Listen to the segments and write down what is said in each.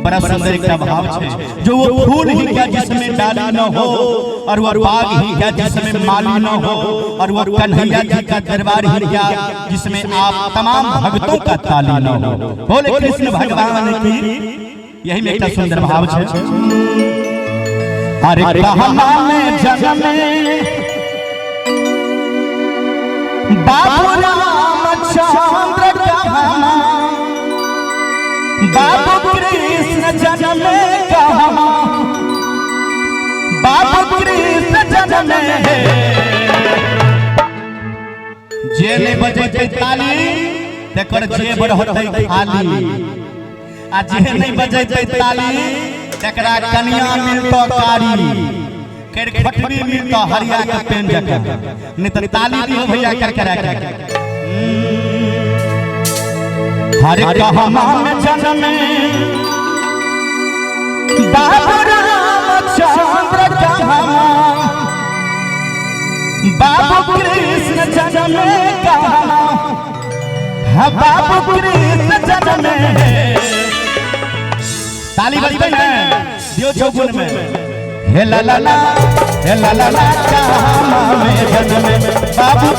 बड़ा सुंदर एक भाव छे। जो वो फूल ही क्या जिसमें डाली न हो, और वो बाग ही क्या जिसमें माली न हो, और वो कन्हैया जी का दरबार ही क्या जिसमें आप तमाम भक्तों का ताली न हो। बोले कृष्ण भगवान की। यही में एक सुंदर भाव छे। अरे कहाँ में जन्मे बाबू रामचंद्र, कहाँ बाबू कृष्ण जन्मे, कहाँ बाबू कृष्ण जन्मे। जे नहीं बजेतै ताली तकर जेब रहतै खाली, आ जे नहीं बजेतै ताली तकरा कनिया मिलतो कारी, खटबी मिलतो हरिया के पेन जकाँ। नहीं तो ताली दियो भैया कर करा के। हरे कहाँ में जन्मे बाबू रामचंद्र, कहाँ बाबू कृष्ण जन्मे, कहाँ बाबू कृष्ण जन्मे। ताली बजते ना दियो चौगुन में। हे ला ला ला, हे ला ला ला, कहाँ में जन्मे बाबू,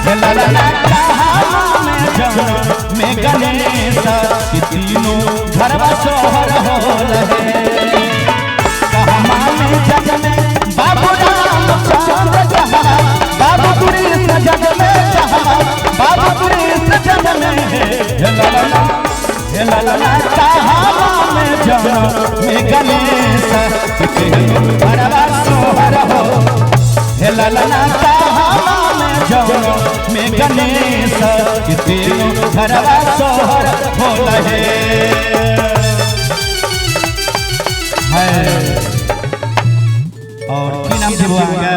हे ला ला ला, कहाँ में जन्मे गणेश, कि तीनों घरवा सोहर होल है। कहाँ में जन्मे बाबू रामचंद्र, कहाँ बाबू कृष्ण जन्मे, कहाँ बाबू कृष्ण जन्मे। हे ला ला ला, हे ला ला ला, कहाँ में जन्मे गणेश, कि तीनों घरवा सोहर हो। हे ला ला ला, कहाँ में जन्मे गणेश, कि तीनों घरवा सोहर होल है। और की नाम छै बौआ अहाँके?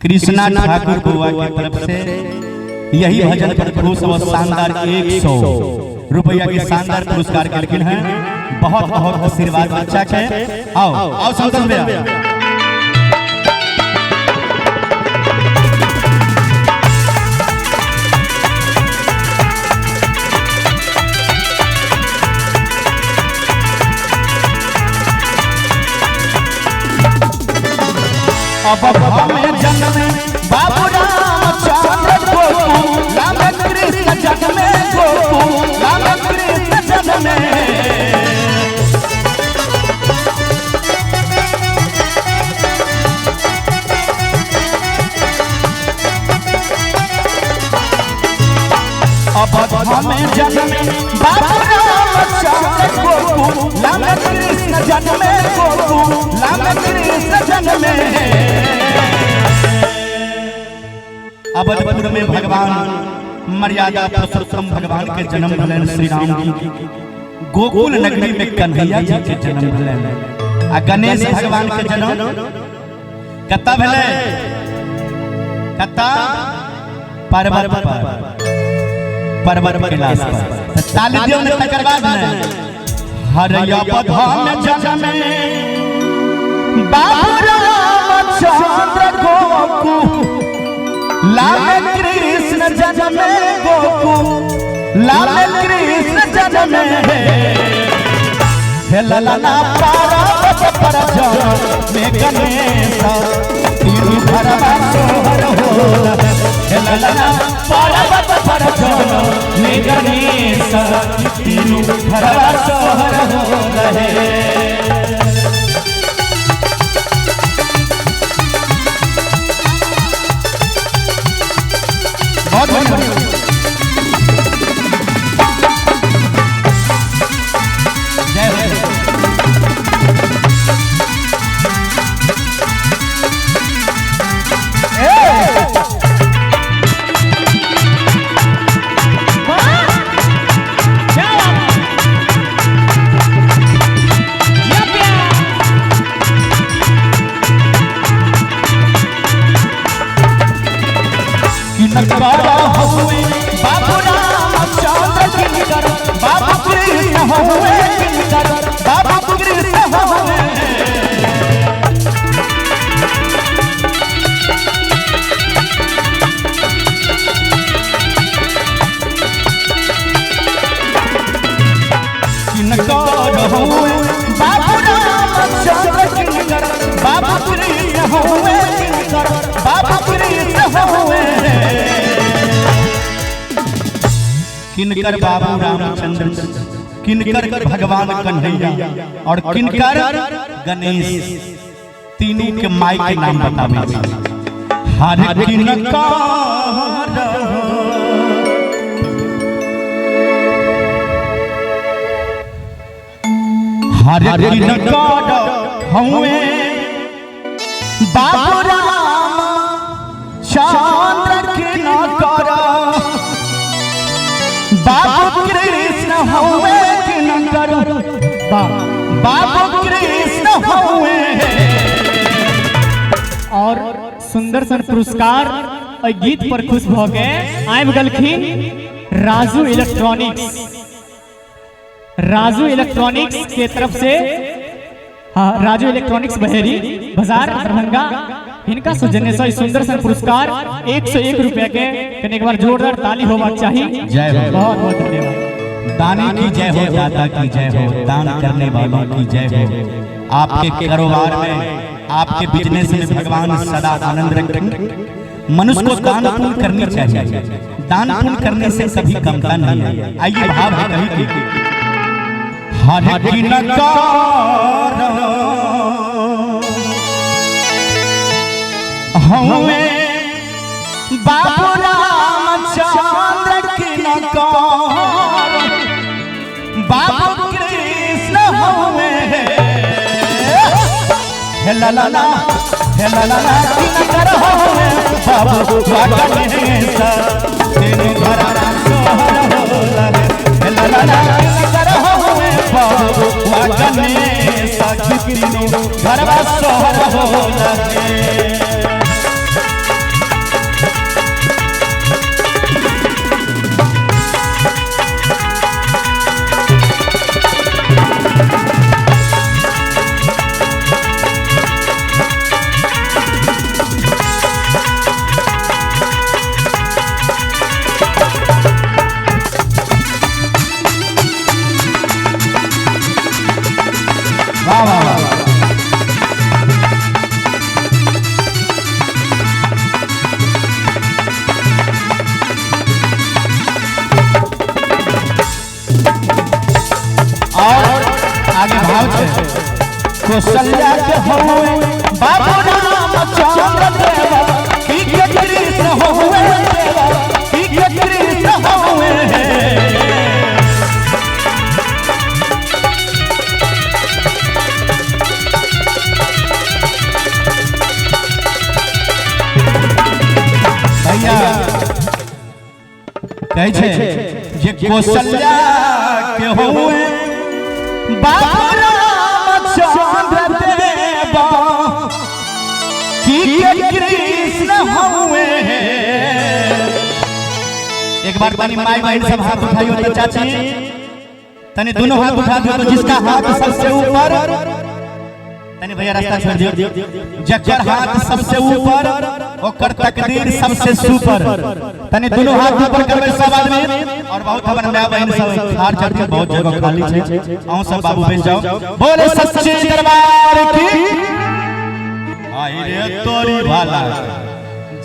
कृष्णा ठाकुर बउआ के तरफ से यही भजन पर खुश और शानदार 100 रुपया के शानदार पुरस्कार के हैं। बहुत बहुत आशीर्वाद बच्चा के। आओ आओ संतोष भैया। अब हमें जन्मे बाबू रामचंद्र गोकुल, राम कृष्ण जन्मे गोकुल, राम कृष्ण जन्मे। अब हमें जन्मे बाबू रामचंद्र गोकुल, राम कृष्ण जन्मे गोकुल, राम कृष्ण जन्मे। अवधपुर में भगवान मर्यादा पुरुषोत्तम भगवान के जन्म भेलनि श्री राम जी। गोकुल नगरी में कन्हैया जी के जन्म भेलनि आ गणेश भगवान के जन्म कत्ता भेलै? कत्ता? पर्वत पर, पर्वत कैलाश पर। ताली दियौ ने तकर बाद ने। हर अवध में जन्मे बाबू रामचंद्र गोकुल, लाल कृष्ण जन्मे गोकुल, लाल कृष्ण जन्मे। हे ला ला ला, पार्वत पर जन्मे गणेश, तीनों घरवा सोहर होल। हे ला ला ला, पार्वत पर जन्मे गणेश, तीनों घरवा सोहर होल है। बहुत बढ़िया। जय हो। बाबू रामचंद्र किनकर, बाबू कृष्ण हुए किनकर, बाबू कृष्ण हुए। किनकर बाबू रामचंद्र जी, किनकर भगवान कन्हैया और किनकर गणेश, तीनों के माई के नाम बताबै छी। हर किनकर हर किनकर हउए बाबू राम चंद्र किनकर, बाबू कृष्ण हउए किनकर, बाबू कृष्ण हउए। और सुंदर सन पुरस्कार एहि गीत पर खुश भऽ के आबि गेलखिन राजू इलेक्ट्रॉनिक्स, राजू इलेक्ट्रॉनिक्स के तरफ से, हाँ, राजू इलेक्ट्रॉनिक्स बहेरी बाजार दरभंगा, हिनका सौजन्य से सुंदर सन पुरस्कार 101 रुपया के। कने एक बार जोरदार ताली होबाक चाही। जय हो। बहुत बहुत धन्यवाद। दानी की जय हो, दाता की जय हो, दान करने वालों की जय हो। आपके कारोबार में, आपके बिजनेस में भगवान सदा आनंद रखें। मनुष्य को दान पुण्य करनी चाहिए, दान पुण्य करने से कभी कमता नहीं है। आइए भाव है कहीं की हर किनकर हमें बाबू रामचंद्र किनकर, बाबू कृष्ण हमें, हे ला ला ला, हे ला ला ला, किनकर हमें बाबू गणेश, तेरे घरा सोहर होला है। हे ला ला ला, किनकर हमें बाबू गणेश, तीनों घरवा सोहर होला है। वाह वाह वाह। और आगे भाव छे कौशल्या के होवे बाबू रामचंद्र देव, की के कृष्ण होवे देव, की के कृष्ण होवे। भैया कहै छे जे कौशल्या के होवे बाबू रामचंद्र देव, की के कृष्ण होवे। एक बार तनी माई बहन सब हाथ उठाइयो तो चाची, तनी दोनों हाथ उठा दियो तो जिसका हाथ सबसे ऊपर, तनी भैया रास्ता छोड़ दियो, जकर हाथ सबसे ऊपर ओकर तकदीर सबसे सुपर। तनी दोनों हाथ ऊपर करबै सब आदमी। और बहुत हमर माय बहन सब खार चढ़ के बहुत जगह खाली छे, अहूं सब बाबू बैठ जाओ। बोले सच्चे दरबार की। आई रे तोरी भाला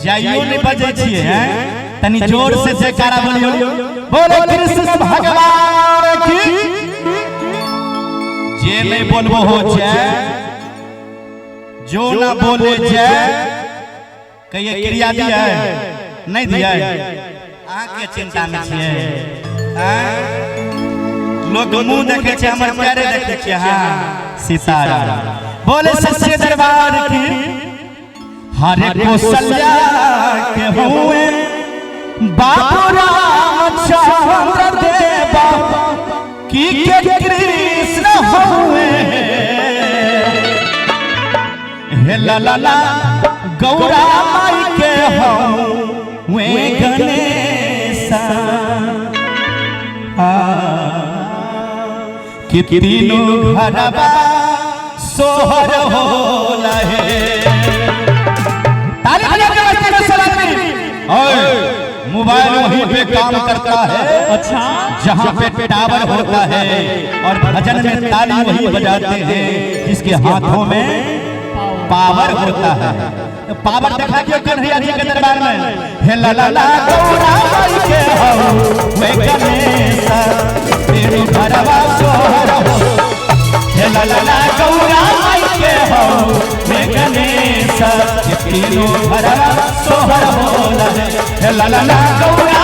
जाइयो नहीं बजै छियै हैं, तनी जोर से जयकारा बोलियो, बोले कृष्ण भगवान की। जे नहीं बोलबो हो जय, जो ना बोले जय, कहिए क्रिया दिया है नहीं दिया है? अहाँ के चिंता में छियै? लोग मुंह देखे छै, हमर प्यारे देखे छियै। हाँ सीताराम। बोले सच्चे दरबार की। हरे कौशल्या के हुए बाबू रामचंद्र देव, की के कृष्ण हुए। हे ला ला ला, गौरा माई के हुए गणेश, कि तीनों घरवा सोहर होला है। ताली बजा के बजते हैं सब आदमी। ओए मोबाइल वहीं पे काम करता है, अच्छा, जहाँ पे टावर होता है, और भजन में ताली वही बजाते हैं जिसके हाथों में पावर होता है। पावर देखा दियो कन्हैया जी के दरबार में। हे ला ला ला गौरा माई के हो वे गणेश तेरू घरवा सोहर हो। हे ला ला ला गौरा माई के हो वे गणेश तेरू घरवा सोहर हो। हे ला ला ला गौरा